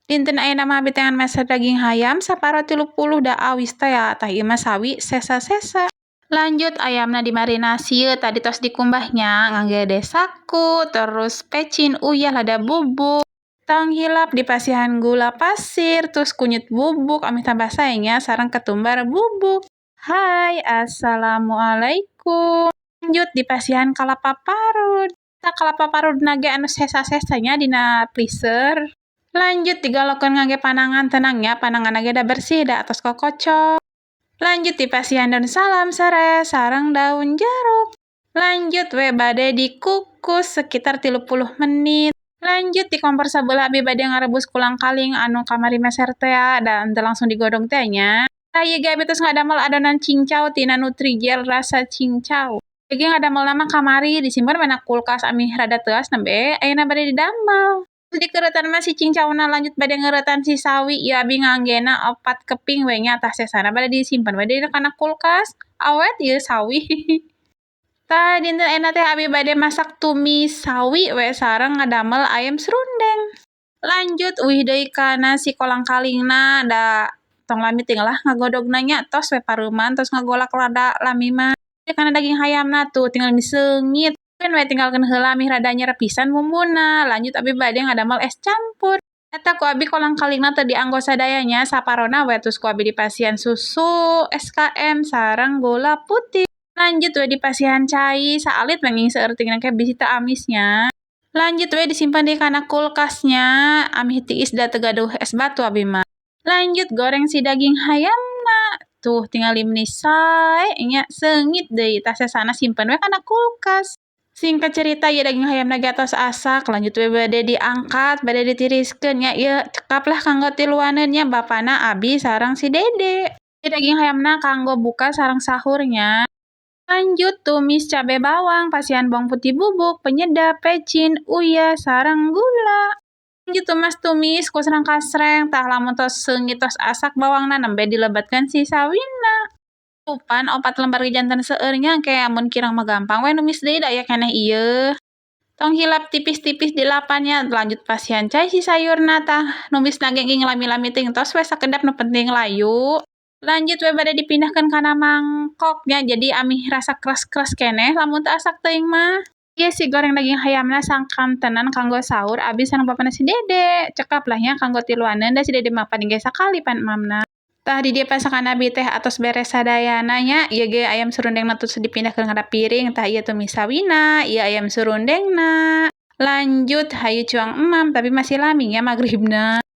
Dinten ayeuna mah abi teh ngan meser daging hayam saparo 30, da awis teh ya. Tah, ieu mah sawi sesa-sesa. Lanjut ayamna dimarinasi. Ieu tadi tos dikumbah nya ngangge Desaku, terus pecin, uyah, lada bubuk. Tong hilap dipasihan gula pasir, terus kunyit bubuk ameh tambah sae nya, sareng ketumbar bubuk. Hai, assalamualaikum. Lanjut dipasihan kalapa parut. Tah, kalapa parutna ge anu sesa-sesa nya dina freezer. Lanjut digalokeun ngangge panangan. Tenang nya, pananganna ge da bersih, da atos kokocok. Lanjut dipasihan daun salam, serai, sareng daun jeruk. Lanjut we bade dikukus sekitar 30 menit. Lanjut di kompor sabelah abi bade ngarebus kolang kaling anu kamari meser teh, da henteu langsung digodong teh nya. Tah, ieu ge abi tos ngadamel adonan cincau tina Nutrijel rasa cincau. Ieu ge ngadamelna mah kamari, disimpen we na kulkas ameh rada teuas, nembe ayeuna bade didamel. Dikereutan mah si cincauna, lanjut bade ngereutan si sawi. Ieu abi nganggena 4 keping we nya. Tah, sesana bade disimpen we deui kana kulkas, awet ieu sawi. Tah, dinten ayeuna teh abi bade masak tumis sawi we sareng ngadamel ayam serundeng. Lanjut uih deui kana si kolang kalingna, da tong lami teuing lah ngagodogna nya, tos we pareuman, tos ngagolak rada lami mah. Kana daging hayamna tuh tinggal seungit. Keun we, tinggalkeun heula ameh rada nyerep pisan bumbuna. Lanjut abi bade ngadamel es campur. Eta ku abi kolang kalingna teu dianggo sadaya nya, saparona we, terus ku abi dipasihan susu SKM sareng gula putih. Lanjut we dipasihan cai saalit we, nging seueur teuing ke bisi teu amis nya. Lanjut we disimpan di kana kulkas nya ameh tiis, da teu gaduh es batu abi mah. Lanjut goreng si daging hayamna. Tuh, tingali meuni sae nya, seungit deui. Tah, sesana simpen we kana kulkas. Singkat cerita, ieu daging hayamna ge atos asak. Lanjut we bade diangkat, bade ditiriskeun nya. Ieu cekap lah kanggo tiluaneun nya, bapana, abi, sareng si dede. Ieu daging hayamna kanggo buka sareng sahur nya. Lanjut tumis cabe bawang, pasihan bawang putih bubuk, penyedap, pecin, uyah, sareng gula. Lanjut tumas tumis ku sareng kasreng. Tah, lamun tos seungit, tos asak bawangna, nembe dilebetkeun si sawina. Pan 4 lembar ge janten seueur nya, engke amun kirang mah gampang we numis deui, da aya keneh ieu. Tong hilap tipis-tipis dilapan nya. Lanjut pasihan cai si sayurna. Tah, numisna ge nging lami-lami teuing, tos we sakedap, nu penting layu. Lanjut we bade dipindahkeun kana mangkok nya, jadi ameh rasa keras-keras keneh lamun teu asak teuing mah. Ieu si goreng daging hayamna sakantenan kanggo sahur abi sareng bapana si dede. Cekap lah nya kanggo tiluaneun, da si dede mah paling ge sakali pan emamna. Tah, di dieu pasakan abi teh atos beres sadayana nya. Ieu ge ayam serundengna tos dipindahkeun kana piring. Tah, ieu tumis sawina, ieu ayam serundengna. Lanjut hayu cuang emam, tapi masih lami nya magribna.